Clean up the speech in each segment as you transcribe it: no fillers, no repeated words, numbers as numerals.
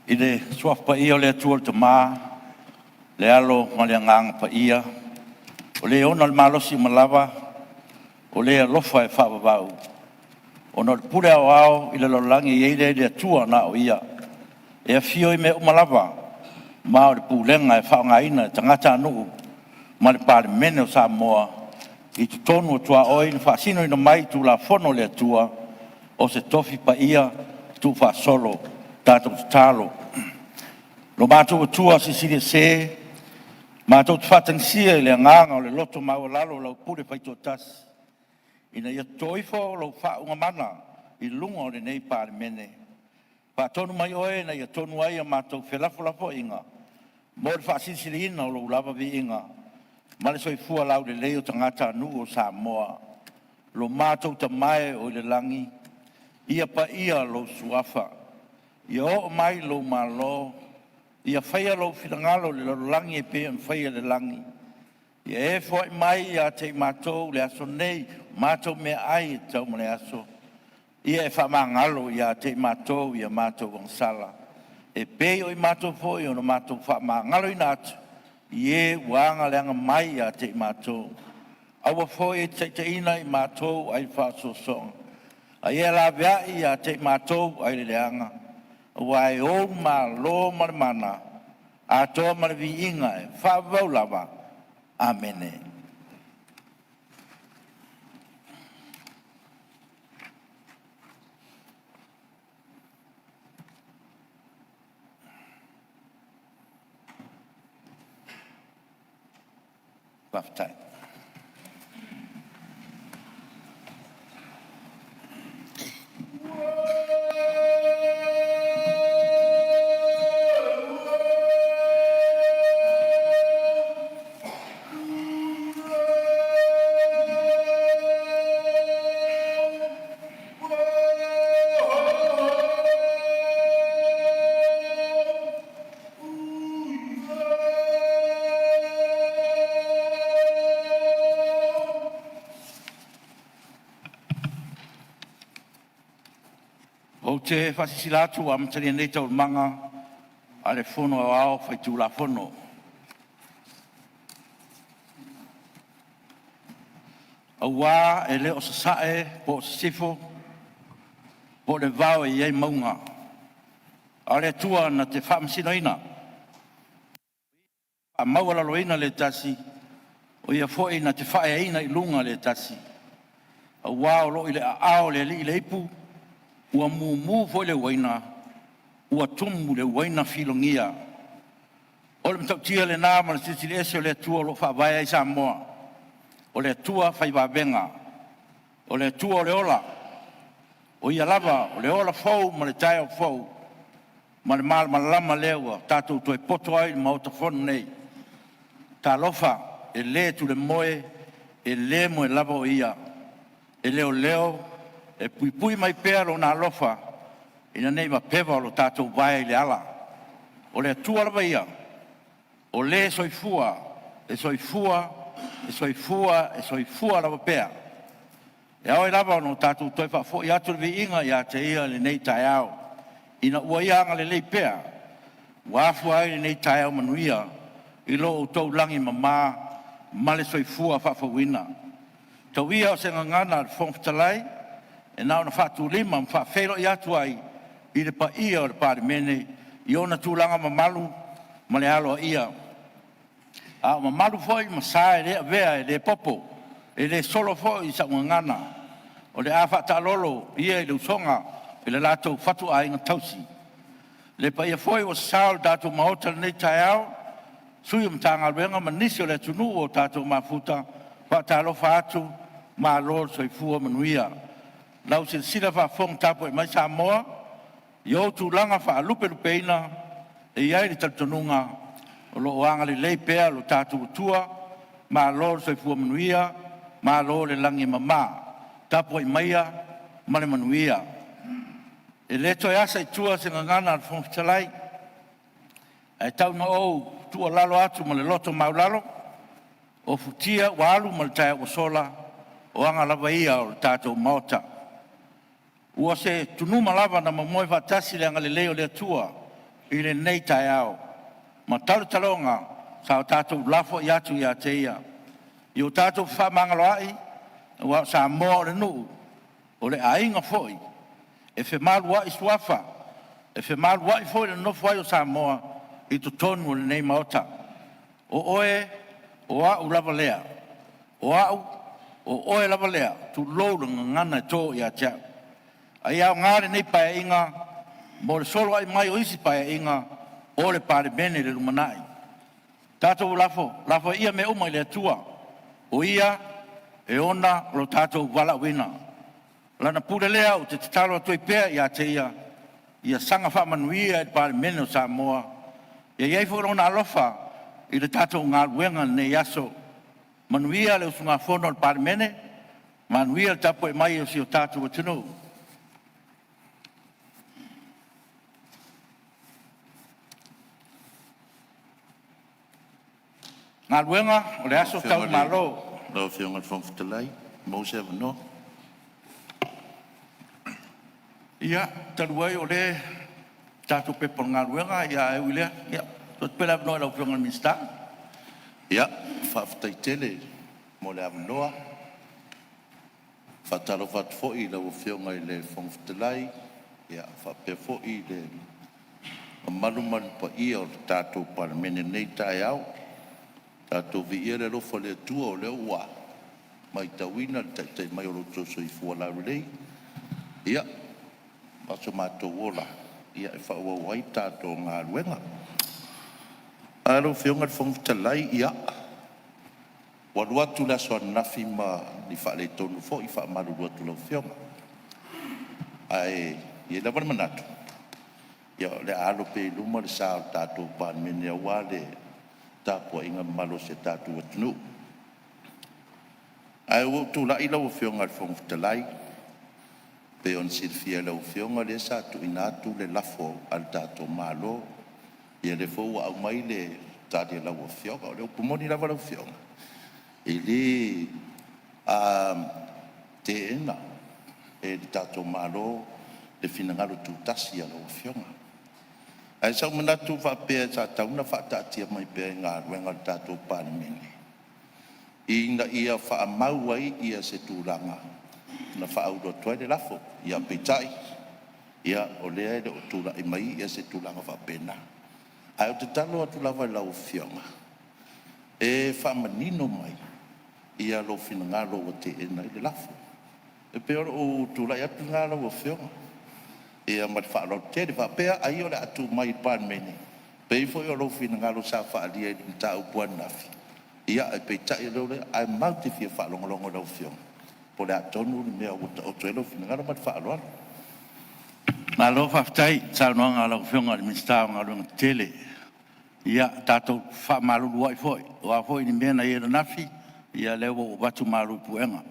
I le Suafa Paia o le Atua le Tama, le Alo ma le Agaga Paia, o Le ona le malosi uma lava, o Le alofa e faavavau, ona o le pule aoao i le lalolagi e i ai lea i le Atua na o Ia, e afio i mea uma lava, ma o le pulega e faaaogaina e tagatanuu ma le Palemene o Samoa i totonu o tuaoi na faasinoina mai i Tulafono a le Atua, o se tofi paia tuufaasolo tatou tatalo. Lo matou Atua Silisili Ese, matou te faatagisia i le agaga o le loto maualalo lau pule faitoatasi, ina ia toto ifo lou faauuga mana i luga o lenei Palemene. Faatonu mai Oe ina ia tonu ai a matou felafolafoaiga mo le faasilisiliina o Lou lava viiga ma le soifua laulelei o tagatanuu o Samoa. Lo matou Tama e oi le lagi, ia paia lou Suafa, ia oo mai lou Malo, ia faia lou finagalo i le lalolagi e pei ona faia i le lagi. Ia e foai mai ia te i matou i le aso nei matou meaai e tatau mo le aso. Ia e faamagalo ia te i matou i a matou agasala, e pei o i matou foi ona matou faamagaloina atu i e ua aga leaga mai ia te i matou. Aua foi e te taitaiina i matou ai le faaosoosoga, a ia laveai ia te i matou ai le leaga, aua e ou le Malo ma le mana, atoa ma le viiga e faavavau lava. Amene. Faafetai. Ou te faasilasila atu ua amatalia nei Taualumaga a le Fono Aoao Faitulafono. Aua e le o sasae po o sisifo po o le vao e i ai mauga, a o le Atua na te faamasinoina. O Ia e faamaualaloina le tasi, o Ia foi na te faaeaina i luga le tasi. Aua o lo o i le aao o le Alii le ipu, ua mumu foi le uaina, ua tumu le uaina filogia. O le matautia lena ma le Silisili Ese o le Atua o lo o faavae ai Samoa. O le Atua fai vavega, o le Atua o le ola, o Ia lava o le ola fou ma le taeao fou ma le malamalama lea ua tatou toe poto ai i le Maota Fono nei. Talofa, e le tulemoe, e le moe lava o Ia, e leoleo, e puipui mai pea Lona alofa ina ne i mapeva lo tatou vae i le ala. O le Atua lava Ia, o le soifua, e soifua, e soifua, e soifua lava pea. E ao ai lava ona tatou toe faafoi atu le viiga ia te Ia i lenei taeao, ina ua Ia agalelei pea ua afua ai lenei taeao manuia i lo outou lagi e mama ma le soifua faafouina. Tau ia o se gagana a le Fofoga Fetalai e na ona faatulima ma faafeiloai atu ai i le paia o le Palemene i ona tulaga mamalu ma le aloaia, a o mamalu foi ma sa e le avea e le popo, e le solo foi sau gagana. O le a faataalolo ia i le usoga i le latou fatuaiga tausi. Le paia foi ua sasao i le tatou Maota i lenei taeao, sui o Matagaluega ma nisi o le atunuu ua tatou mafuta, faatalofa atu, malo le soifua manuia. Lau silasila faafofoga tapuai mai Samoa i ou tulaga faalupelupeina, e i ai le talitonuga o lo o agalelei pea lo tatou Atua, malo le soifua manuia, malo le lagi e mama. Tapuai maia ma le manuia. E le toe asa i tua se gagana a le Fofoga Fetalai, ae tau ina ou tuualalo atu ma le loto maualalo, o futia ua alu ma le taeao ua sola, o aga lava ia o le tatou Maota. Ua se tunuma lava na momoe faatasi le agalelei o le Atua i lenei taeao ma talotaloga sa o tatou lafoai atu ia te Ia, ia o tatou fefaamagaloai, aua o Samoa o le nuu, o le aiga foi, e femaluai suafa, e femaluai foi le nonofo ai o Samoa i totonu o lenei Maota. O oe, o au lava lea, o au, o oe lava lea, tulou le gagana e to ia te au. A ia aoga lenei Paeaiga mo le soloai mai o isi Paeaiga o le Palemene i le lumanai. Tatou lafoai ia mea uma i le Atua, o Ia e ona lo tatou valaauina. O Lana pule lea ou te tatalo atu ai pea ia te Ia, ia saga faamanuia i le Palemene o Samoa, ia i ai foi Lona alofa i le tatou galuega i lenei aso. Manuia le usugafono a le Palemene, manuia le tapuai mai a si o tatou atunuu. Galuega, O le aso Taulimalo. Lau Afioga i le Fofoga Fetalai, pe maua se avanoa. Ia, talu ai o lea e tatou Pepa o Galuega, ae ui i lea, ia, tuu atu pea le avanoa i lau Afioga i le Minisita. Ia, faafetai tele mo le avanoa. E faatalofa atu foi i lau Afioga i le Fofoga Fetalai faapea foi le mamalu ma le paia o le tatou Palemene i lenei taeao. Tatou viia le alofa o le Atua o lea ua maitauina le taitai mai o lo outou soifua laulelei ma so matou ola e faaauau ai tatou galuega. Lau Afioga i le Fofoga Fetalai, ia, ua alu atu le aso ananafi ma ni faaletonu foi, e faamalulu atu i lau Afioga. Ae i ai lava le manatu o le a alo pea i luma le sa o le tatou Palemene aua le tapuaiga mamalu a si o tatou atunuu. Ae ua ou tulai lau Afioga i le Fofoga Fetalai, e pei ona silafia e lau Afioga, o lea sa tuuina atu le lafo a le tatou Malo, ia lea foi ua aumai le tali a lau Afioga. O le upu moni lava lau Afioga, e le teena e le tatou Malo le finagalo tutasi o lau Afioga. Ae sa ou manatu faapea sa tatau ona faataatia mai pea i galuega a le tatou Palemene ina ia faamau ai se tulaga na faaulu atu ai le lafo. Ia peitai, o lea e le o tulai mai se tulaga faapena. Ae ou te tatalo atu lava i lau Afioga e faamanino mai lou finagalo ua teena ai le lafo. E pei o lou tulai atu lena lau Afioga ma le faaaloalo tele. Faapea ai o le a tuu mai i le Palemene e pei foi o lou finagalo sa faaalia i le mataupu ananafi, ae peitai o lea… Ae matou te fia faalogologo i lau Afioga po o le a tonu le mea ua taoto ai lou finagalo. Ma le faaaloalo. Malo faafetai i le saunoaga a lau Afioga i le Minisita o Galuega Tetele. Ia, tatou fefaamaluluai foi, o a foi ni mea na i ai ananafi, ia o lea ua ou avatu malu i puega.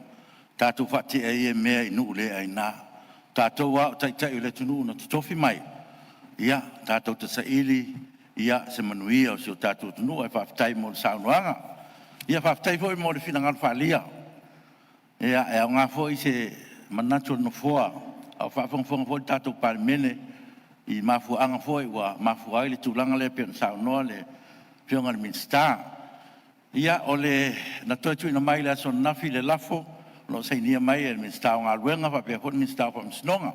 Tatou faatea ia mea i nuu le aina. O tatou lava o taitai o le atunuu na totofi mai, ia tatou te saili se manuia o si o tatou atunuu. Ae faafetai mo le saunoaga. Ia faafetai foi mo le finagalo faaalia. E aoga foi se manatu o le Nofoa a o faafogafoga foi le tatou Palemene i mafuaaga foi ua mafua ai le tulaga lea pei ona saunoa le Afioga i le Minisita. Ia, na toe tuuina mai i le aso ananafi le lafo o lo o sainia mai e le Minisita o Galuega faapea foi le Minisita o Faamasinoga.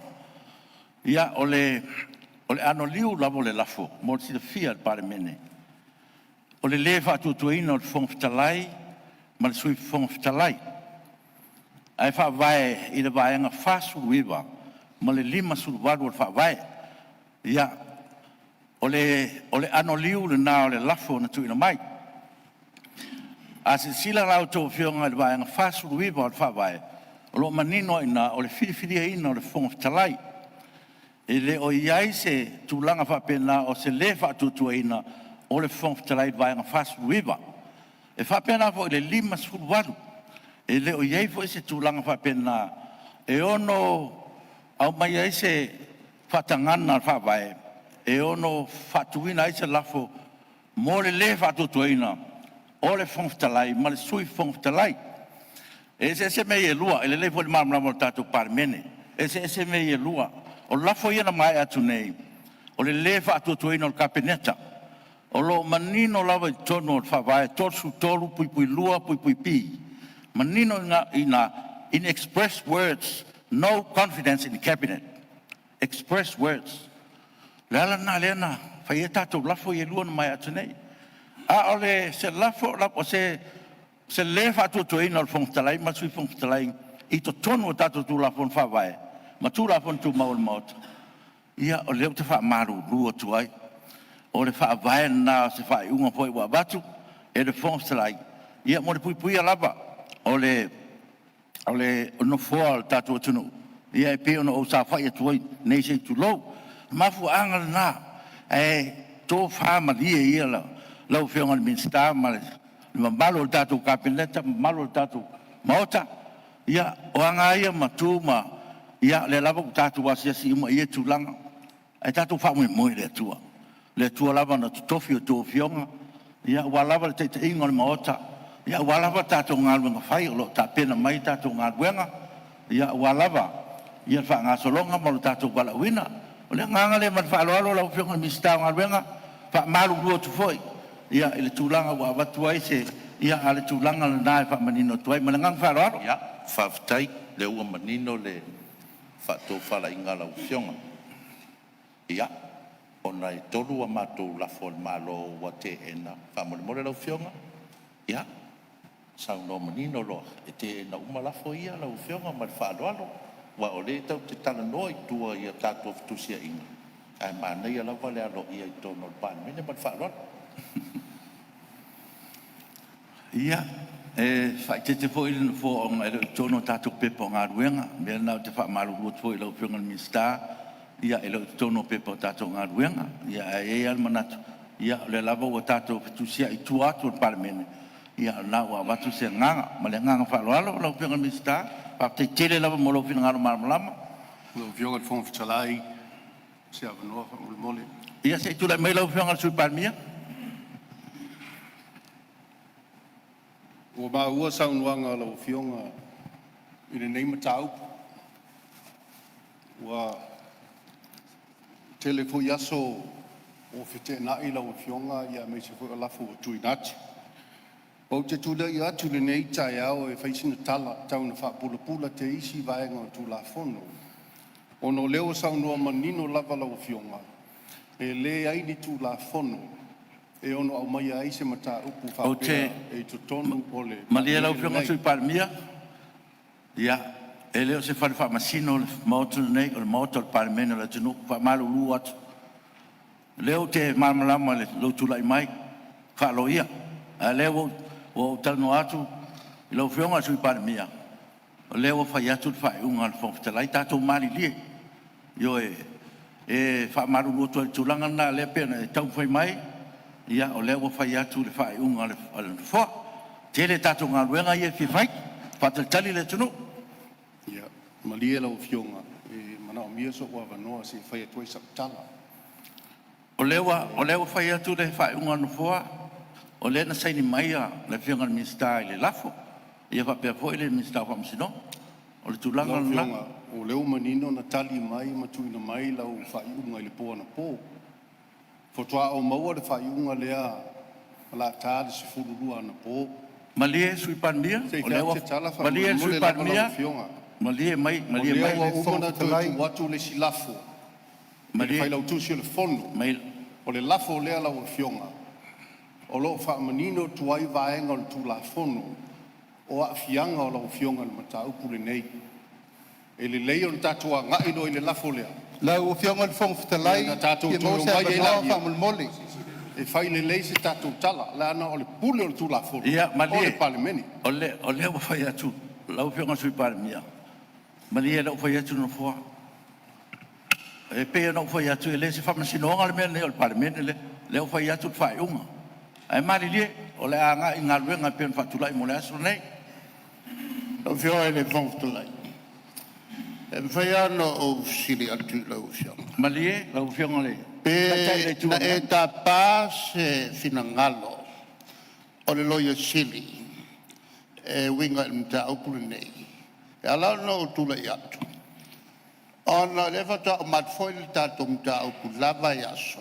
Ia, o le anoliu lava o le lafo mo le silafia e le Palemene, o le lē faatuatuaina o le Fofoga Fetalai ma le Sui Fofoga Fetalai, ae faavae i le Vaega 49 ma le 58 o le Faavae. Ia, o le anoliu lena o le lafo na tuuina mai. A silasila la a outou Afioga i le Vaega 49 o le Faavae, o lo o manino lava i ina, o le filifiliaina o le Fofoga Fetalai. E le o i ai se tulaga faapena o se lē faatuatuaina o le Fofoga Fetalai i le Vaega 49. E faapena foi i le 58, e le o i ai foi se tulaga faapena e ono aumaia ai se faatagaga a le Faavae e ono faatuina ai se lafo mo le lē faatuatuaina o le Fofoga Fetalai ma le Sui Fofoga Fetalai. E eseese mea ia e lua, e lelei foi le malamalama o le tatou Palemene. E eseese mea ia e lua. O lafo ia na maea atu nei, O le lē faatuatuaina o le Kapeneta. O lo o manino lava i totonu o le Faavae 33(2)(b), manino i ina, in express words, no confidence in the Cabinet, express words. O le ala lena lea na fai ai tatou lafo ia e lua na maea atu nei. A o le se lafo o se le faatuatuaina o le Fofoga Fetalai ma le Sui Fofoga Fetalai i totonu o tatou Tulafono Faavae ma Tulafono Tumau a le Maota, ia o lea ou te faamalulu atu ai, o le faavae lena o se faaiuga foi ua avatu e le Fofoga Fetalai ia mo le puipuia lava o le nofoa o le tatou atunuu, ia e pei ona ou saofai atu ai nei se i tulou. O le mafuaaga lena, ae tofamalie ia lau Afioga i le Minisita ma le mamalu o le tatou Kapeneta ma le mamalu o le tatou Maota. Ia, o aga lava ia ma tu ma… ia o lea lava ua tatou asiasi uma i ia tulaga, ae tatou faamoemoe i le Atua, o le Atua lava na totofi a outou afioga aua lava le taitaiga o le Maota, aua lava a tatou galuega fai o lo o tapena mai tatou galuega aua lava le faagasologa ma lo tatou valaauina. O le agaga lea ma le faaaloalo lau Afioga i le Minisita o Galuega, e faamalulu atu foi i le tulaga ua avatu ai se… ia a o le tulaga lena e faamanino atu ai. Ma le agaga faaaloalo. Ia, faafetai, o lea ua manino le faatofalaiga a lau Afioga. Ia, ona e tolu a matou lafo a le Malo ua teena, faamolemole lau Afioga, ia saunoa manino loa, e teena uma lafo ia lau Afioga. Ma le faaaloalo, aua o lea tatou te talanoa i tua i a tatou fetusiaiga, ae manaia lava le aloaia i totonu o le Palemene. Ma le faaaloalo. Ia, e faaeteete foi le Nofoa ona e le o i totonu o tatou Pepa o Galuega. O le mea lena ou te faamalulu atu foi i lau Afioga i le Minisita, ia e le o i totonu o Pepa o tatou Galuega. Ae i ai lava le manatu, o lea lava ua tatou fetusiai i tua atu o le Palemene, ia o lena ua avatu se agaga. Ma le agaga faaaloalo lau Afioga i le Minisita, faafetai tele lava mo lou finagalo malamalama. Lau Afioga i le Fofoga Fetalai, se avanoa faamolemole. Ia se i tulai mai lau Afioga i le Sui Palemia. Ua maua saunoaga a lau Afioga i lenei mataupu, ua tele foi aso ua feteenai lau Afioga aemaise foi o lafo ua tuuina atu. Ou te tulai atu i lenei taeao e fai sina tala tau ina faapulapula teisi vaega o le Tulafono, ona o lea ua saunoa manino lava lau Afioga, e leai ni Tulafono e ono aumaia ai se mataupu Ou te faapea e i totonu o le malie Palemene lau Afioga i le lenei. Sui Palemia, ia, e le o se fale faamasino le Maota lenei, o le Maota o le Palemene o le atunuu. E faamalulu atu, o lea ou te malamalama i lou tulai mai faa-loia, a o lea ua ou talanoa atu i lau Afioga i le Sui Palemia, o lea ua fai atu le faaiuga a le Fofoga Fetalai. Tatou malilie. Ioe. E faamalulu atu ai i le tulaga lena lea e pei ona e taumafai mai, ia o lea ua fai atu le faaiuga a le Nofoa. E tele a tatou galuega ia e fia fai, faatalitali le atunuu. Ia, malie lau Afioga, e manaomia sou avanoa se i fai atu ai sau tala. O lea ua fai atu le faaiuga a le Nofoa, o lea na saini mai le Afioga i le Minisita i le lafo, ia faapea foi le Minisita o Faamasinoga. O le tulaga Lau lena. Afioga, o lea ua manino na tali mai ma tuuina mai lau faaiuga i le po anapo. Faatoa ou maua le faaiuga lea o le a ta le 12 anapo. Malie le Sui Palemia, Se i o fai lea atu ua se tala malie le Sui faamolemole lava lau Palemia, Afioga. malie mai, O malie lea mai. ua uma ona toe tuu atu le isi lafo i le Malie Failautusi o le Fono. mai. O le lafo lea lau Afioga o lo o faamanino atu ai vaega o le Tulafono o aafiaga o lau Afioga i le mataupu lenei. E lelei ona tatou agai loa i le lafo lea Lau Afioga i le Fofoga Fetalai, ona tatou e fia toe maua se omai ai avanoa lea faamolemole. e fai lelei se tatou tala, leaga o le pule o le Tulafono Ia o le malie, Palemene. o lea ua fai atu lau Afioga i le Sui Palemia, malie o lea ua fai atu le Nofoa. E pei ona ou fai atu, e le o se faamasinoga le mea lenei o le Palemene lea. O lea ua fai atu le faaiuga, ae malilie o le a agai i galuega e pei ona faatulai mo le aso lenei. Lau Afioga i le Fofoga Fetalai, e mafai lava ona ou fesili atu i lau Afioga. Malie lau Afioga i le Taitai o le Pe Itu na Agai. e tapa se finagalo o le Loia Sili e uiga i le mataupu lenei? E ala ona ou tulai atu, Ona o lea faatoa uma atu foi le tatou mataupu i le la vaiaso,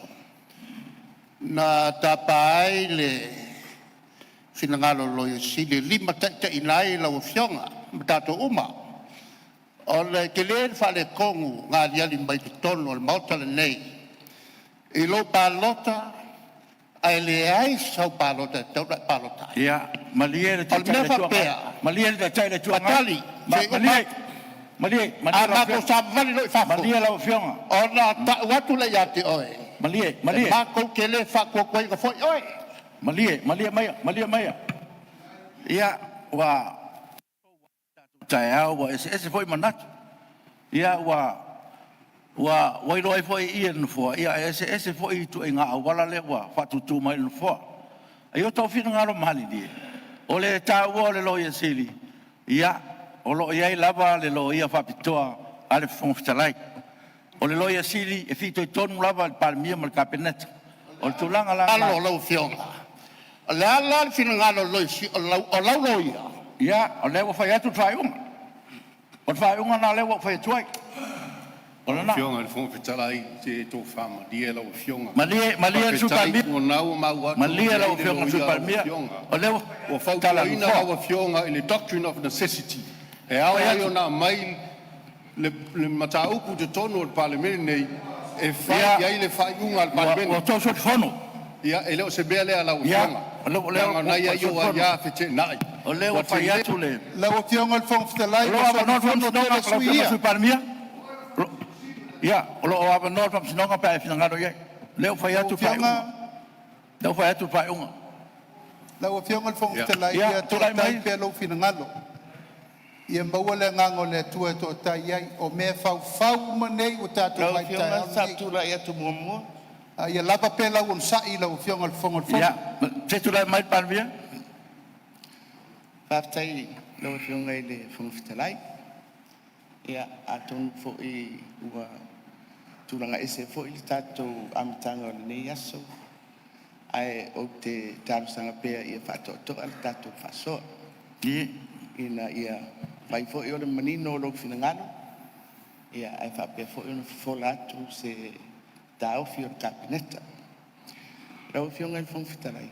na tapa ai le finagalo o le Loia Sili e limataitaiina ai lau Afioga ma tatou uma, ona e tele le faaletonu na aliali mai totonu o le Maota lenei i lou palota ae leai sau palota e tatau ona e palota ai. Ia malie le O le Taitai o mea le Itu Agai, faapea, malie le Taitai o le Itu Agai. Faatali se i uma Malie, atu. malie, A malie lau matou Afioga. savavali loa i fafo, Malie lau Afioga. ona tau atu lea ia te oe, Malie, e malie, matou te le faatuatuaina foi oe. malie, malie maia, malie maia. Ia, ua taeao ua eseese foi manatu. Ia ua iloa ai foi i i e le Nofoa, ia e eseese foi ituaiga auala lea ua faatutu mai e le Nofoa. A ia outou finagalo malilie, o le taua o le Loia Sili, ia, o lo o i ai lava le loia faapitoa a le Fofoga Fetalai. O le Loia Sili e fitoitonu lava i le Palemia ma le Kapeneta. O le tulaga la lena, Alo o lau Afioga, o le a la le finagalo o le Loia Sili, o lau loia? Ia, o lea ua fai atu le faaiuga. O le faaiuga lena o lea ua ou fai atu ai. O Lau lena. Afioga i le Fofoga Fetalai, se e tofa malie lau Afioga. Malie, malie le Sui Faafetai Palemia. o lena ua maua atu ua Malie i lau ai le Afioga i le Sui loia a lau Palemia. Afioga. O lea ua Ua tala a le fautuaina Nofoa. lau Afioga i le doctrine of necessity, e ao Fai ai atu. ona aumai le mataupu i totonu o le Palemene lenei e fai Ia, i ai le faaiuga a le ua Palemene. outou solifono. Ia, e le o se mea lea lau Ia, Afioga, o lea leaga o ua lena e i ou ai ou solifono. aia feteenai. O lea Ua ua fai tele atu le... Lau Afioga i le Fofoga O Fetalai, lo ua o avanoa le solifono Faamasinoga tele lau sui Afioga i le usufono ia. Sui Palemia. Ia, o lo o avanoa le Faamasinoga pe a e finagalo i ai. O lea ua fai Lau atu le faaiuga. Afioga, O lea ua fai atu le faaiuga. lau Afioga i le Fofoga Ia, Fetalai, Ia, ia tulai toatai mai. pea lou finagalo. Ia maua le agaga o le Atua e toatai ai. O mea e faufau uma nei ua tatou Lau vaai i le Afioga taeao sa lenei. ou tulai atu muamua. A ia lava pea lau onosai i lau Afioga i le Fofoga o le Ia, Fono. se i tulai mai le Palemia. Faafetai i lau Afioga i le Fofoga Fetalai. Ia atonu foi ua tulaga ese foi le tatou amataga o lenei aso, ae ou te talosaga pea ia faatoatoa le tatou faasoa ina ia mafai foi ona manino lou finagalo, ae faapea foi ona fofola atu se taofi o le Kapeneta. Lau Afioga i le Fofoga Fetalai,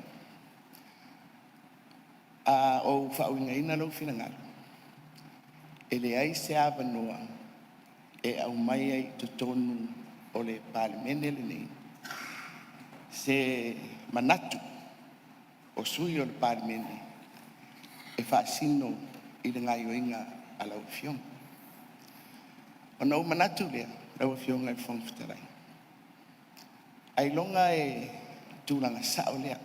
a ou faauigaina lou finagalo, e leai se avanoa e aumai ai i totonu o le Palemene lenei se manatu o sui usufono o le Palemene e faasino i le gaoioiga a lau Afioga. Ona ou manatu lea lau Afioga i le Fofoga Fetalai, ailoga e tulaga sao lea.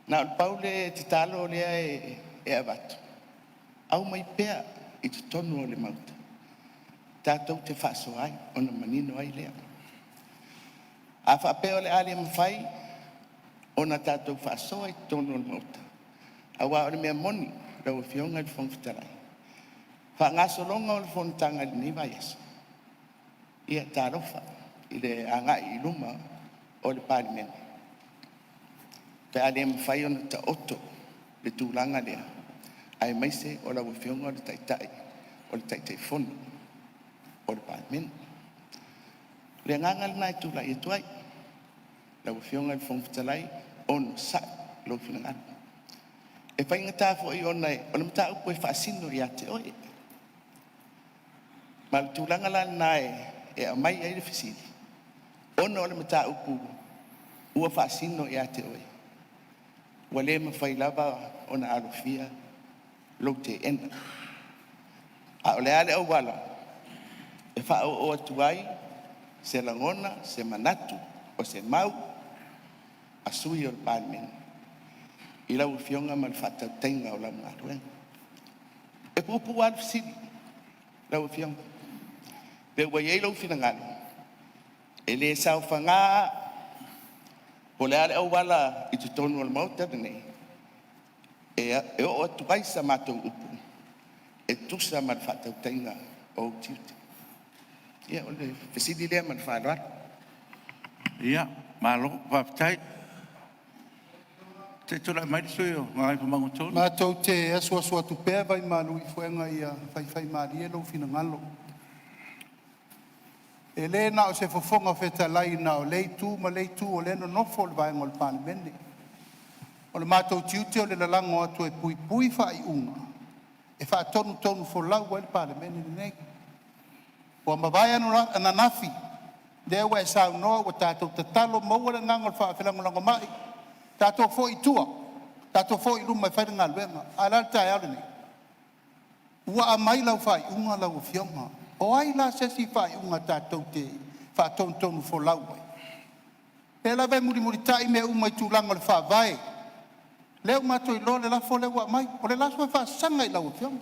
Na o le pau le tatalo lea e avatu, aumai pea i totonu o le Maota tatou te faasoa ai ona manino ai lea. A faapea o le a le mafai ona tatou faasoa i totonu o le Maota, aua o le mea moni lau Afioga i le Fofoga Fetalai, faagasologa o le fonotaga i lenei vaiaso, ia talofa i le agai i luma o le Palemene pe a le mafai ona taoto le tulaga lea, aemaise o lau Afioga o le Taitai o le Taitaifono o le Palemene. O le agaga lena e tulai atu ai, lau Afioga i le Fofoga Fetalai, onosai lou finagalo. E faigata foi ona o le mataupu e faasino ia te oe. Ma o le tulaga la lena e aumai ai le fesili, ona o le mataupu ua faasino ia te oe, ua le mafai lava ona alofia lou teena. A o le a le auala e faaoo atu ai se lagona, se manatu, o se mau a sui usufono o le Palemene i lau Afioga ma le faatautaiga o lau galuega. E puupuu lava le fesili lau Afioga, pe ua i ai lou finagalo e le saofaga po o le a le auala i totonu o le Maota lenei e oo atu ai sa matou upu e tusa ma le faatautaiga o ou tiute. Ia o le fesili lea ma le faaaloalo. Ia, malo faafetai. Se i tulai mai le sui usufono mo Gagaifomauga 3. Matou te asuasu atu pea vaimalu i fuega ia faifaimalie lou finagalo. E le na o se Fofoga Fetalai na o lea itu ma lea itu o lea e nonofo le vaega o le Palemene. O le matou tiute o le lalago atu e puipui faaiuga e faatonutonufolau ai le Palemene lenei. Ua mavae ananafi, lea ua e saunoa ua tatou tatalo maua le agaga o le faafelagolagomai, tatou foi i tua, tatou foi i luma e fai le galuega. Ae o le a le taeao lenei? Ua aumai lau faaiuga lau Afioga. O ai la se isi faaiuga tatou te faatonutonufolau ai? O lea lava e mulimulitai mea uma i tulaga o le Faavae, lea ua matou iloa le lafo lea ua aumai, o le lafo e faasaga i lau Afioga.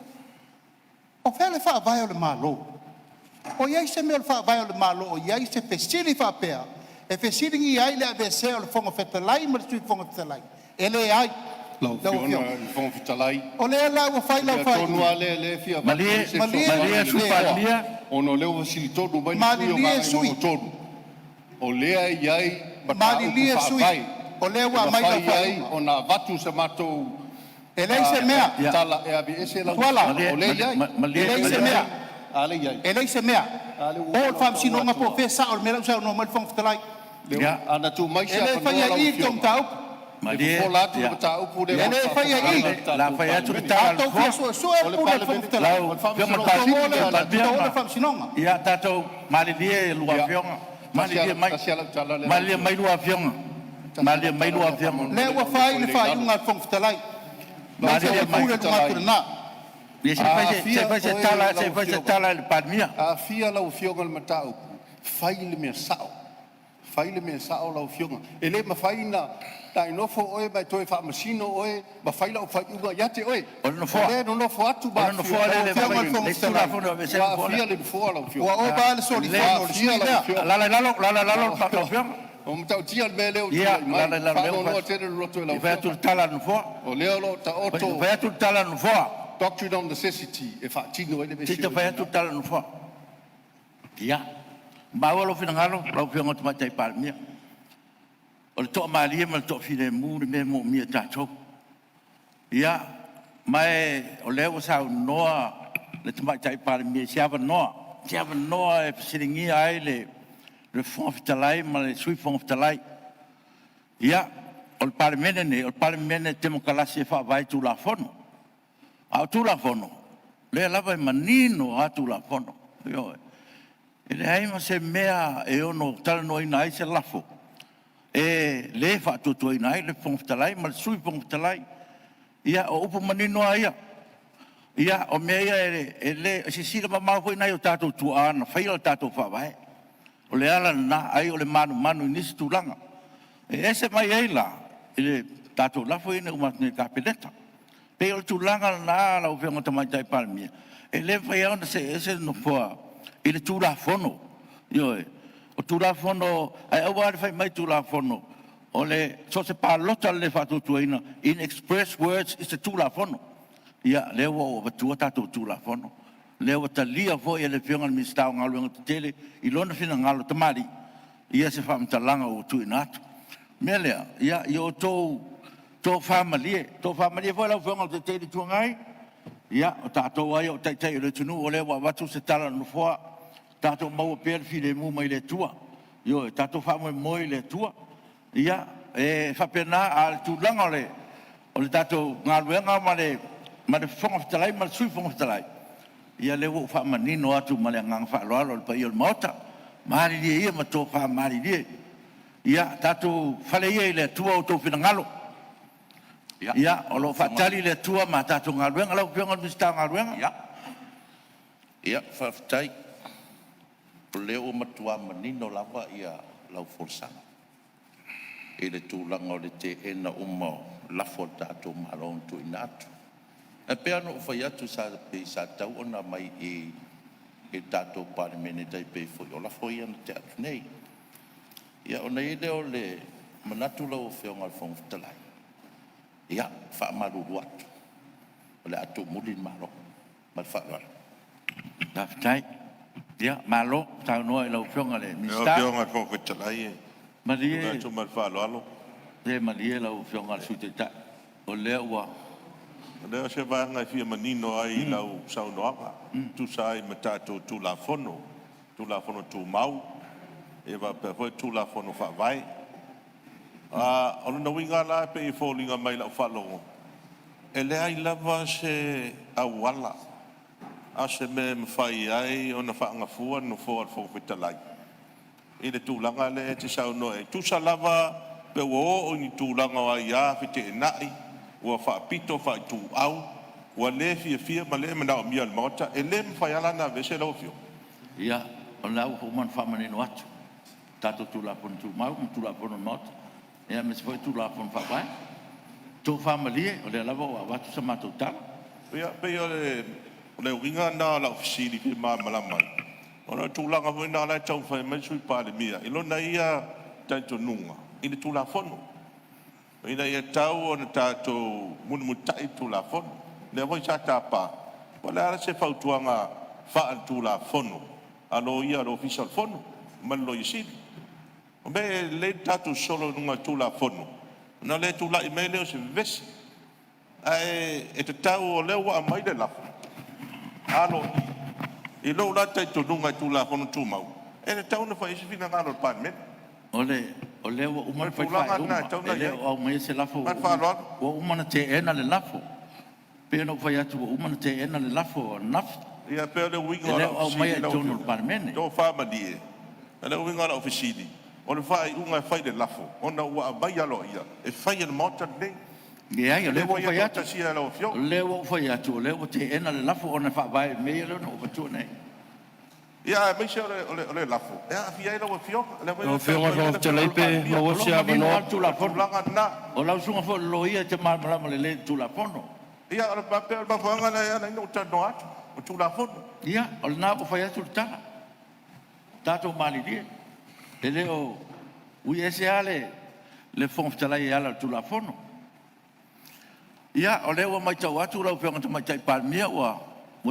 O fea le Faavae o le Malo? O i ai se mea o le Faavae o le Malo o i ai se fesili faapea e fesiligia ai le aveesea o le Fofoga Fetalai ma le Sui Fofoga Fetalai? E leai. Lau Lau Afioga Afioga, i le Fofoga Fetalai, o lea la ua fai o le lau mea tonu faaiuga. lava lea o lea e fia avatu Malie ai se Malie fesoasoani malie a le le Sui le Nofoa, Palemia. ona o lea ua fesili tonu mai le sui usufono o Malilie sui Gagaemauga 3, o lea e i ai mataupu malilie sui faavae o lea e ua aumai lau mafai ai faaiuga. ona avatu sa matou E leai se mea. tala e aveese lau Tuala, Afioga. O Malie lea e i ai. e malie leai O se lea e i malie. mea. ai. A lea e i ai. E leai se mea. A lea ua O uma i le ona ou taua Faamasinoga po o atua. fea e sao o le mea la ua saunoa mai le Fofoga Fetalai. Lea Ia, ua- Ana tuu mai E se le avanoa faia lau i i le tou Afioga, mataupu. e malie fofola atu le ia. mataupu lea E mo le le faia i faafofogaaga i. a le O le a tatou fai atu le Palemene. tala A a le outou fia Nofoa. suesue O le le pule a le Palemene, Fofoga Fetalai. Lau o le Afioga i le Faamasinoga Outou o Sili lea lea a le Palemia outou o atunuu. le ma Faamasinoga. ia tatou malilie lua Ia, Afioga, tasi malilie a mai, tasi lava lau tala lea lau malilie Afioga. mai lua Afioga, Tasi malilie lau mai tala lua lea Afioga, Lea faamolemole ua ua fai nofo le lelei i lalo. faaiuga a le Fofoga Fetalai. Lau O malilie le Afioga i le mai. Fofoga pule lena atu Fetalai, i lena. Ia se i a fai se se i aafia fai se oe tala, se lau i fai se Afioga, tala a le Palemia. a aafia lau Afioga i le mataupu, fai le mea sao. Fai le mea sao lau Afioga. E le mafai ona e nofo oe ma e toe faamasino oe ma fai lau faaiuga ia te oe. O le O Nofoa, lea e nonofo atu o ma le afifio Nofoa mai lea e Lau le Afioga mafai i le e Fofoga le isi Fetalai, Tulafono e aveesea ua le Nofoa lea. aafia le Nofoa lau ua Afioga. ova lava le E Ua solifono lelei, o le sui aafia usufono lau lea. Afioga. alaala i lalo, alaala i lalo lau Afioga. O matautia le mea lea ua Ia, tulai mai. alaala i lalo lea ua fai Faanoanoa tele le loto i lau atu, fai atu Afioga. le tala a le Nofoa. O lea o lo o taoto Fai atu le tala a le Nofoa. doctrine of necessity e faatino ai le mea Se i sili fai atu le tala a le Nofoa. Ia, maua lou finagalo lau Afioga i le Tamaitai Palemia. O le toamalie ma le toafilemu le mea e manaomia e tatou. Ia, ma o lea ua saunoa le Tamaitai Palemia i se avanoa, se avanoa e fesiligia ai le Fofoga Fetalai ma le Sui Fofoga Fetalai. Ia, o le Palemene lenei, o le Palemene Temokarasi e faavae i Tulafono. A o Tulafono, o lea lava e manino lava Tulafono. Ioe. E leai ma se mea e ono talanoaina ai se lafo e le faatuatuaina ai le Fofoga Fetalai ma le Sui Fofoga Fetalai. Ia, o upu manino lava ia. Ia, o mea ia e le... e silasila mamao foi nai o tatou tuaa na faia le tatou Faavae. O le ala lena, ai o le manumanu i nisi tulaga. E ese mai ai la i le tatou lafo ia na uma atu nei i le Kapeneta. E pei o le tulaga lena lau Afioga i le Tamaitai Palemia, e le mafai lava ona see ese le Nofoa i le Tulafono. Ioe. O Tulafono, ae aua le fai mai Tulafono, o le so o se palota i le le faatuatuaina, in express words i se Tulafono. Ia, lea ua ou avatua tatou Tulafono, lea ua talia foi e le Afioga i le Minisita o Galuega Tetele i lona finagalo tamalii ia se faamatalaga ua tuuina atu. O le mea lea, ia outou tofa malie, tofa malie foi lau Afioga i le Taitai o le Itu Agai, ia o tatou lava ia o Taitai o le atunuu o lea ua avatu se tala a le Nofoa, tatou maua pea le filemu mai le Atua. Ioe, tatou faamoemoe i le Atua. Ia, e faapena, a o le tulaga o le tatou galuega ma le Fofoga Fetalai ma le Sui Fofoga Fetalai, ia lea ua ou faamanino atu ma le agaga faaaloalo i le paia o le Maota. Malilie ia ma tofa malilie. Ia tatou fale ia i le Atua outou finagalo. Ia, Ia, o lau lo o Afioga faatali le Atua ma a tatou galuega. Lau Afioga i le Minisita o Galuega. Ia, faafetai. O lea ua matua manino lava lau folasaga i le tulaga o le teena uma o lafo a le tatou Malo na tuuina atu. Ae pei lava ona ou fai atu sa pei sa tatau ona aumai i i i le tatou Palemene e tai pei foi o lafo ia na tea atu nei. Ia ona i ai lea o le manatu lau Afioga i le Fofoga Fetalai, ia e faamalulu atu, o le a tuumuli le Malo. Ma le faaaloalo. Faafetai. Ia, malo saunoa i lau Afioga i le Lau Minisita. Afioga i le Fofoga Fetalai, e tulai Malie, atu ma le faaaloalo. se malie lau Afioga i le Sui Taitai, o lea ua... O se vaega e fia manino ai i lau saunoaga e tusa ai ma tatou Tulafono Tulafono Tumau faapea foi le Tulafono Faavae. O lona uiga la e pei e foliga mai i lau faalogo, e leai lava se auala a o se mea e mafai ai ona faagafua le nofoa o le Fofoga Fetalai i le tulaga lea e te saunoa i ai. E tusa lava pe ua oo i ni tulaga o aia feteenai, ua faapito faaituau, ua le fiafia ma le manaomia e le Maota, e le mafai lava la ona aveese lau Afioga? Ia, o lena ua uma ona faamanino atu tatou Tulafono Tumau ma Tulafono a le Maota, aemaise foi Tulafono Faavae. Tofa malie, o lea lava ua avatu sa matou tala. Ia, pei o le uiga lena o lau fesili e fia malamalama ai, ona o le tulaga foi lena o la e taumafai mai le Sui Palemia i lona ia talitonuga i le Tulafono, ina ia tatau ona tatou mulimulitai i le Tulafono. O lea foi sa tapa, po o le a se fautuaga faale-Tulafono a Loia a le Ofisa o le Fono ma le Loia Sili. O mea ia e lelei le tatou sosolo i luga o le Tulafono ona le tulai mai lea o se vevesi. Ae e tatau o lea ua aumai le lafo aloaia. I lou la talitonuga i Tulafono Tumau, e tatau ona fai i ai se finagalo o le Palemene. O lea ua O uma le ona fai le tulaga lena e faaiuga, tatau e ona i le ai. o aumaia se lafo, Ma ua le faaaloalo. uma ona teena le lafo. E pei ona ou fai atu, ua uma ona teena le lafo ananafi. Ia pei o le uiga E o le lau o aumaia fesili i lau totonu o le Afioga, Palemene. tofa malie. O le uiga o lau fesili, o le faaiuga e fai i le lafo ona ua aumai aloaia e fai e le Maota lenei. Leai, E o lea le ua ou faia fai atu, toatasia e lau o Afioga. lea ua ou fai atu, o lea ua teena le lafo ona e faavae i mea ia na ou avatua nei. Ia aemaise o le lafo e aafia ai lau Afioga, lea foi Lau na Afioga i saunoa le mai ai Fofoga le Afioga Fetalai i le pe Palemia. O maua lo se o manino avanoa? lava le O le Tulafono. tulaga lena. O lau susuga foi o le Loia e te malamalama lelei i le Tulafono. Ia pei o le mafuaaga lea e ala ai ona ou talanoa atu, o Tulafono. Ia, o lena ua fai atu le tala. Tatou malilie, e le o ui ese lava le Fofoga Fetalai e ala i le Tulafono. Ia, o lea ua matau atu lau Afioga i le Tamaitai Palemia ua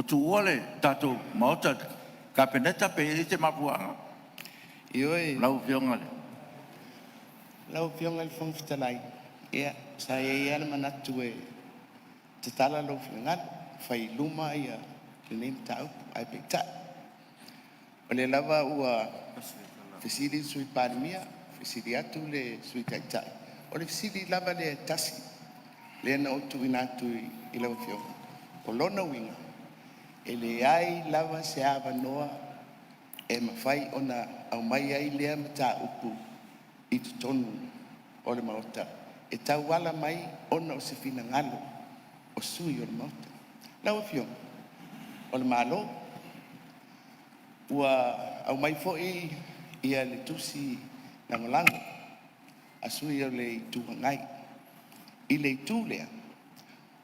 tuua le tatou Maota i le Kapeneta, pe i ai se mafuaaga Ioe, lau Afioga i le… lau Afioga i le Fofoga Fetalai, ia sa i ai lava le manatu e tatala lou finagalo, fai i luma lenei mataupu. Ae peitai, o lea lava ua fesili le Sui Palemia, fesili atu le Sui Taitai. O le fesili lava lea e tasi lea na ou tuuina atu i lau Afioga. O lona uiga, e leai lava se avanoa e mafai ona aumai ai lea mataupu i totonu o le Maota e tauala mai ona o se finagalo o sui usufono o le Maota. Lau Afioga, o le Malo ua aumai foi le tusi lagolago a sui usufono o le Itu Agai i le itu lea.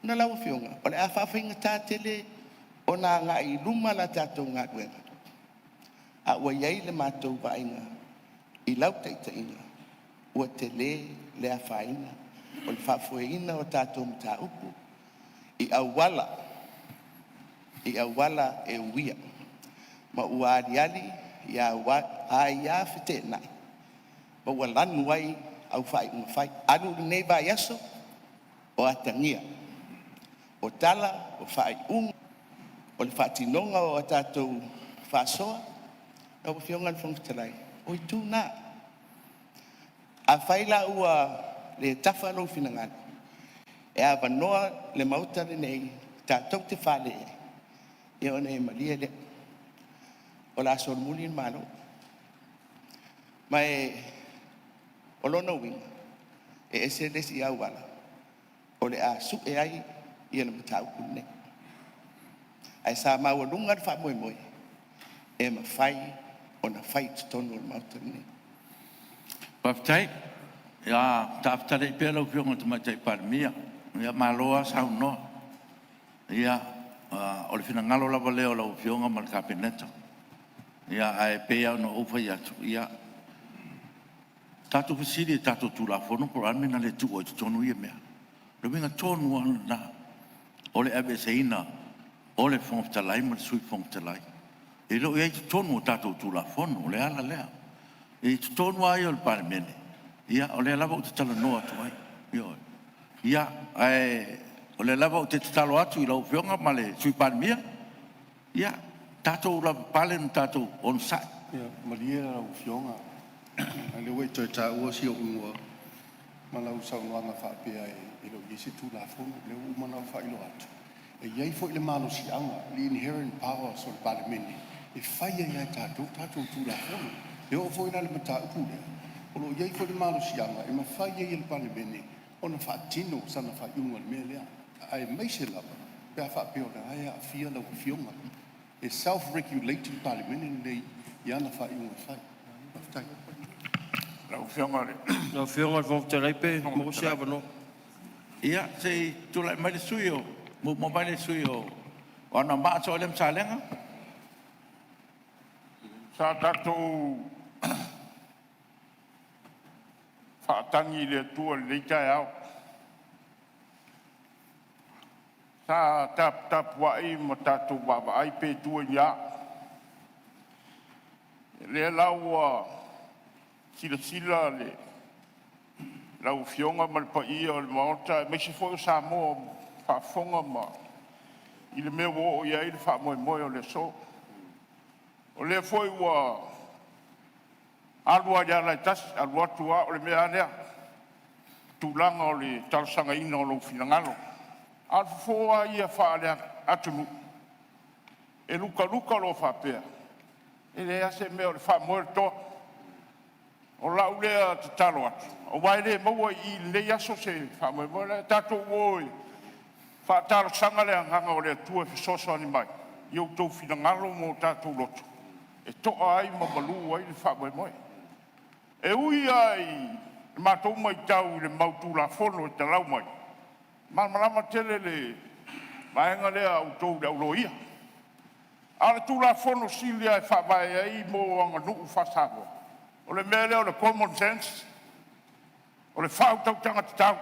Lau Afioga, o le a faafaigata tele ona agai i luma la tatou galuega, a ua i ai le matou vaaiga i lau taitaiga ua tele le afaina o le faafoeina o tatou mataupu i auala e uia ma ua aliali aia feteenai ma ua lanu ai au faaiuga fai. Alu lenei vaiaso o atagia, o tala o faaiuga o le faatinoga o a tatou faasoa. Lau Afioga i le Fofoga Fetalai, o itu na. Afai la ua le tafa lou finagalo, e avanoa le Maota lenei tatou te fale ai, ona e malie lea, o le a solomuli le Malo. Ma o lona uiga, e ese le isi auala o le a sue ai le mataupu lenei. Ae sa maualuga le faamoemoe e mafai ona fai i totonu o le Maota lenei. Faafetai. Ia taafetalai pea lau Afioga i le Tamaitai Palemia. Malo lava saunoa. Ia, o le finagalo lava lea o lau Afioga ma le Kapeneta. Ae pei lava ona ou fai atu, ia tatou fesili i le tatou Tulafono po o le a le mea na le tuu ai i totonu ia mea. O le uiga tonu lava lena o le aveeseina o le Fofoga Fetalai ma le Sui Fofoga Fetalai. E le o i ai i totonu o tatou Tulafono. O le ala lea. I totonu lava ia o le Palemene, ia o lea lava ou te talanoa atu ai. Ioe. Ia, ae o lea lava ou te tatalo atu i lau Afioga ma le Sui Palemia, ia tatou lavapapale ma tatou onosai. Ia, malie lau Afioga, a o lea ua e toe taua si ou igoa ma lau saunoaga faapea e le o i ai se Tulafono. O lea ua uma ona ou faailoa atu, e i ai foi le malosiaga, le inherent powers o le Palemene e fai ai lava e tatou tatou Tulafono. E oo foi la i le mataupu lea, o lo o i ai foi le malosiaga e mafai ai e le Palemene ona faatino sana faaiuga i le mea lea, aemaise lava pe a faapea o lena e aafia lau Afioga. E self-regulating le Palemene lenei i ana faaiuga fai. Faafetai. Lau Afioga i le Lau Afioga i le Fofoga Fetalai pe maua se avanoa. Ia, se i tulai mai le sui usufono mo, muamua mai le sui usufono mo Anoamaa Saole ma Salega. Sa tatou faatagi i le Atua i lenei taeao, sa taputapuai ma tatou vaavaai pe tua i ni a. O lea la ua silasila lau Afioga ma le paia o le Maota aemaise foi o Samoa o faafofoga ma i le mea ua oo i ai le faamoemoe o le aso. O lea foi ua alu lava i le ala e tasi, alu atu lava o le mea lava lea, tulaga o le talosagaina o lou finagalo. A o le fofo lava ia faale-atunuu, e lukaluka loa faapea, e leai lava se mea o le faamoe o le toa. O lau lea tatalo atu, aua e le maua i i i lenei aso se faamoemoe lea. Tatou o e faatalosaga le agaga o le Atua e fesoasoani mai i outou finagalo ma o tatou loto e to'a ai ma malu ai le faamoemoe. E ui lava i le matou matau i le mau Tulafono e talau mai, e malamalama tele le vaega lea a outou le auloia. A o le Tulafono sili lava e faavae ai mo aganuu faa-Samoa, o le mea lea o le common sense, o le faautautaga tatau.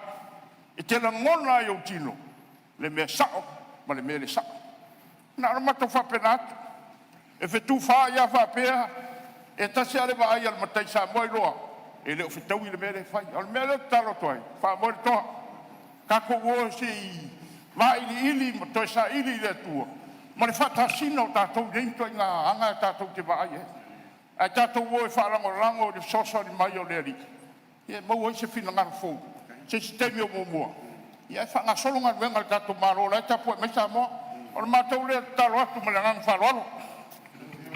E te lagona lava i ou tino le mea sao ma le mea le sao. Na ona matou faapena atu. E fetufaai lava faapea, e tasi lava le vaai a le matai Samoa iloa e le o fetaui le mea lea e fai. A o le mea lea ou te tatalo atu ai, faamoe le toa, tatou o se i vailiili ma toe saili i le Atua ma le faatasina o tatou i nei ituaiga aga tatou te vaai i ai. Ae tatou o e faalagolago i le fesoasoani mai o le Alii e maua ai se finagalo fou se isi taimi o muamua, ae faagasolo galuega a le tatou Malo o la e tapuai mai Samoa. O le matou lea tatalo atu ma le agaga faaaloalo.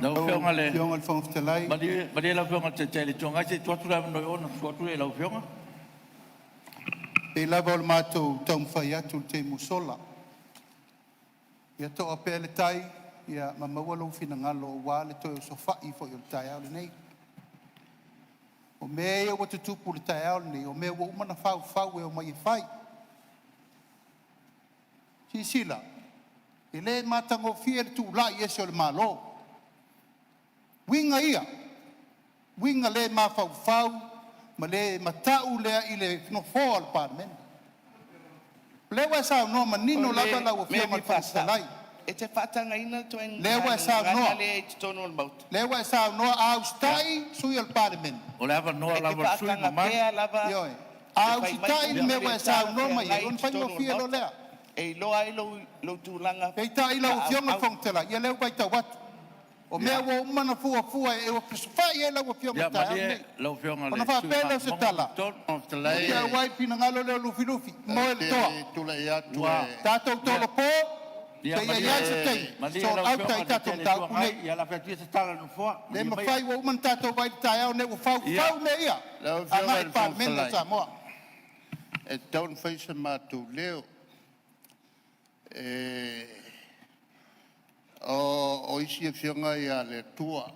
Lau Lau Afioga i le Afioga i le Fofoga Fetalai, Malie, malie lau Afioga i le Taitai o le Itu Agai se i tuu atu le avanoa i o ona tuu atu lea i lau Afioga. E pei lava o le matou taumafai atu i le taimi ua sola, ia to'a pea le tai ma maua lou finagalo aua le toe osofai foi o le taeao lenei. O mea ia ua tutupu i le taeao lenei, o mea ua uma ona faufau e omai e fai. Silasila, e le matagofie le tulai ese o le Malo. Uiga ia, uiga le mafaufau ma le matau lea i le nofoa o le Palemene. O lea ua e saunoa O manino lava le lau mea e Afioga i fia le Fofoga faasa'o, Fetalai, e te faatagaina ituaiga lea ua e gagana saunoa, lea i totonu o le Maota? lea ua e saunoa a usitai sui usufono o le Palemene, O le avanoa E te lava o le sui usufono faataga mamalu. pea lava ioe, e a fai mai usitai le upu mea ua le e saunoa mai ai, talafeagai i ona totonu o le faigofie loa Maota. lea. E iloa ai lou tulaga Peitai lau Afioga i le faaauau. Fofoga Fetalai, ia lea ua matau atu, o mea ua uma ona fuafua e osofai ai lau Afioga i Ia le taeao malie lenei. lau Afioga i Ona le sui faapea usufono lea o se mo tala, Vaimauga 3. Fetalai, te auai le finagalo lea o Lufilufi, ou moe le te toa. tulai atu Ua e Tatou tolopo Ia seia i malie, ai se taimi malie sort lau out Afioga ai i le tatou Taitai o le Itu mataupu Agai, nei. ia lafo atu ia se tala a le Nofoa. Le Malie maia. mafai ua uma ona tatou vaai i le taeao lenei ua faufau mea ia Lau Afioga agai i i le le Fofoga Palemene o Fetalai, Samoa. e tatau ona fai so matou leo. E o isi afioga ia a le Atua,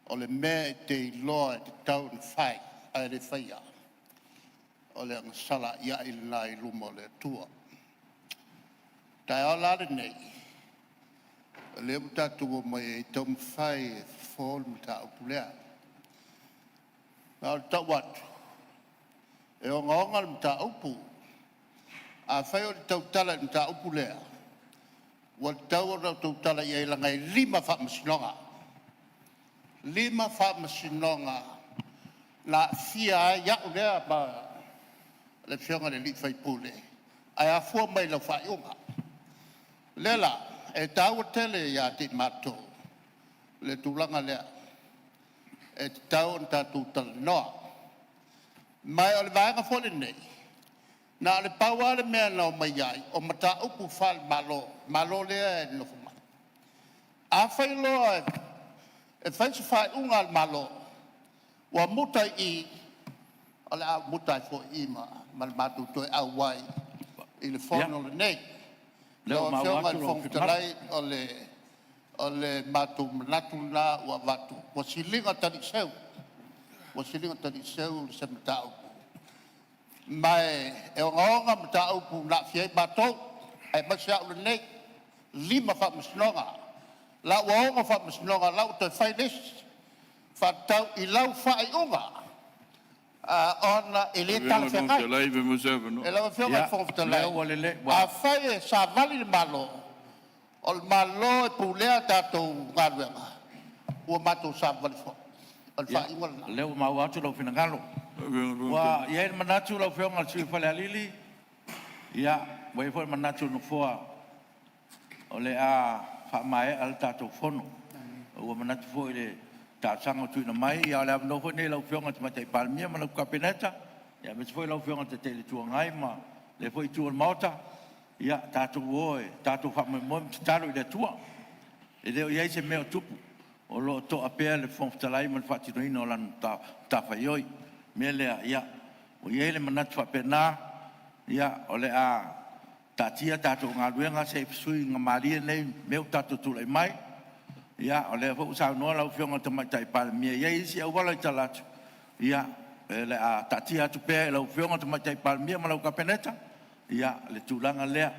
o le mea e te iloa e tatau ona fai ae le faia, o le agasala a'ia'i lena i luma o le Atua. O le taeao la lenei, o lea ua tatou omai ai e taumafai e fofo le mataupu lea. Ma ou te tau atu, e ogaoga le mataupu. Afai ou te tautala i le mataupu lea, ua tatau ona ou tautala i ai leaga e 5 faamasinoga. E 5 faamasinoga na aafia ai au lea ma le afioga i le sui usufono, ae afua mai i lau faaiuga. O lea la, e taua tele ia te i matou le tulaga lea e tatau ona tatou talanoa. Ma o le vaega foi lenei, na o le pau lava le mea na omai ai, o mataupu faale-Malo, Malo lea e nonofo mai. Afai loa e fai se faaiuga a le Malo ua muta i i, o le a muta ai foi i i ma le matou toe auai i le Fono lenei. Lea Lau ua maua Afioga i atu le lou Fofoga finagalo. Fetalai, o le matou manatu lena ua avatu, ua siliga taliiseu, ua siliga taliiseu se mataupu, ma e ogaoga mataupu na aafia ai matou, aemaise au lenei, e 5 faamasinoga, o la ua 6 faamasinoga, o la ua toe fai le isi, faatatau i lau faaiuga, ona e le talafeagai. Lau Afioga i le Ia, Fofoga o lea Fetalai, ua lelei, afai e savali le Malo, o le Malo e pulea a tatou galuega, ua matou savavali foi. O le ia, faaiuga lena. o lea ua maua atu lou finagalo. Ua i ai le manatu lau Afioga i le sui usufono mo Falealili, ia, ua i ai foi le manatu o le Nofoa o le a faamaea le tatou Fono. Ua manatu foi i le talosaga ua tuuina mai, a o le avanoa foi lenei i lau Afioga i le Tamaitai Palemia ma lau Kapeneta, aemaise foi lau Afioga i le Taitai o le Itu Agai ma lea foi Itu o le Maota. Ia tatou o e tatou faamoemoe ma tatalo i le Atua. E le o i ai se mea o tupu, o lo o to'a pea le Fofoga Fetalai ma le faatinoina o lana matafaioi. O le mea lea, ia, ua i ai le manatu faapena, ia, o le a taatia a tatou galuega se i fesuiaiga nei mea ua tatou tulai mai. Ia, o lea foi ua saunoa lau Afioga i le Tamaitai Palemia e i ai isi auala i tala atu, ia, o le a taatia atu pea i lau Afioga i le Tamaitai Palemia ma lau Kapeneta le tulaga lea.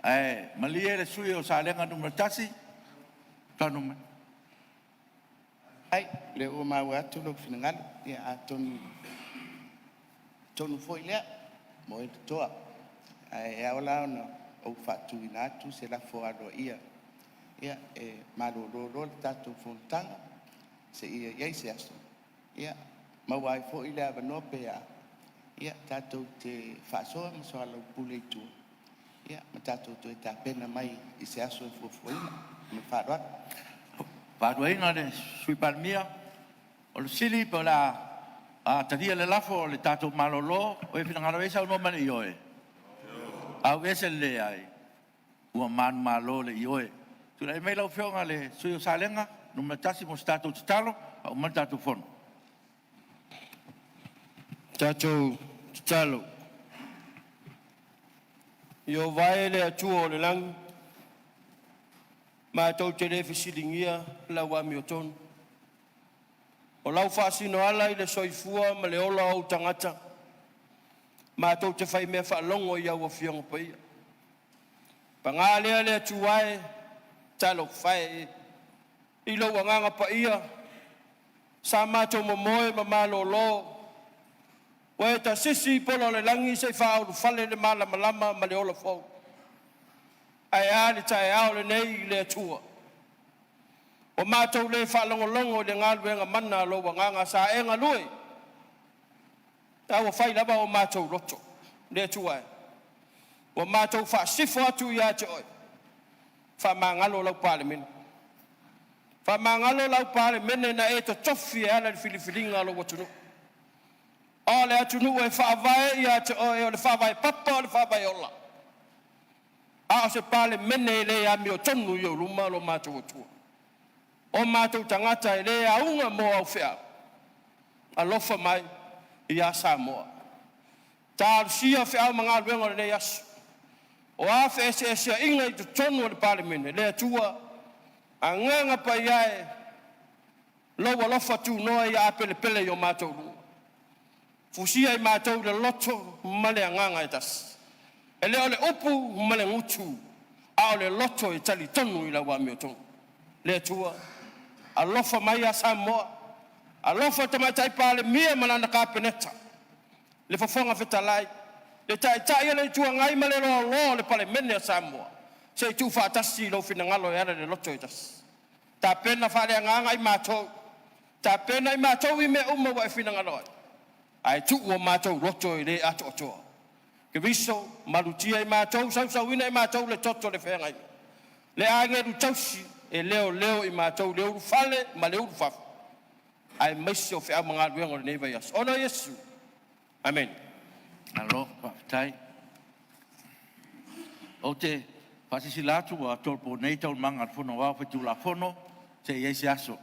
Ae malie le sui usufono mo Salega 1, saunoa mai. Faafetai, o lea ua maua atu lou finagalo. Ia atonu o le tonu foi lea mo oe le toa. Ae ao la ona ou faatuina atu se lafo aloaia, ia, e malolo loa le tatou fonotaga seia i ai se aso e maua ai foi le avanoa pe a tatou te faasoa ma soalaupule i tua ma tatou toe tapena mai i se aso e fuafuaina. Ma le faaaloalo. Fautuaina le Sui Palemia, o le fesili pe o le a talia le lafo o le tatou malolo. O e finagalo i ai saunoa mai i le ioe. Auese le leai. Ua manumalo le ioe. Tulai mai lau Afioga i le sui usufono mo Salega 1 mo se tatou tatalo faauma ai le tatou fono. Tatou tatalo. Ieova e le Atua o le lagi, matou te le fesiligia lau amiotonu, o lau faasinoala i le soifua ma le ola o ou tagata, matou te faimea faalogo i au Afioga Paia. Paga lea le Atua e, talofa e, i lou agaga paia, sa matou momoe ma malolo, ua e tasisi i pola o le lagi se i faaulufale le malamalama ma le ola fou. Ae a le taeao lenei le Atua? Ua matou le faalogologo i le galuega mana a lou agaga sa e galue, a ua fai lava o matou loto. Le Atua e, ua matou faasifo atu ia te oe, faamagalo lau Palemene. Faamagalo lau Palemene na e totofi e ala i le filifiliga a lou atunuu. O le atunuu e faavae ia te oe o le faavae papa o le faavae ola. A o se Palemene e le amiotonu i ou luma lo matou Atua. O matou tagata e le auga mo au feau, alofa mai ia Samoa. Talosia feau ma galuega o lenei aso. O a feeseeseaiga i totonu o le Palemene, le Atua, Agaga Paia e, Lou alofa tunoa ia apelepele i o matou luga, fusia i matou i le loto ma le agaga e tasi. E le o le upu ma le gutu, a o le loto e talitonu i lau amiotonu. Le Atua, alofa mai ia Samoa, alofa i le Tamaitai Palemia ma lana Kapeneta, le Fofoga Fetalai, le Taitai o le Itu Agai ma le loaloa o le Palemene a Samoa, se i tuufaatasi lou finagalo e ala i le loto e tasi. Tapena faaleagaga i matou, tapena i matou i mea uma ua e finagalo ai, ae tuu o matou loto e le atoatoa. Keriso, malutia i matou, sausuina i matou le toto o le feagaiga, le agelu tausi e leoleo i matou i le ulufale ma le ulufafo, aemaise o feau ma galuega o lenei vaiaso. Ona o Iesu, amene. Malo faafetai. Ou te faasilasila atu ua tolopo nei Taualumaga a le Fono Aoao Faitulafono seia i ai se aso.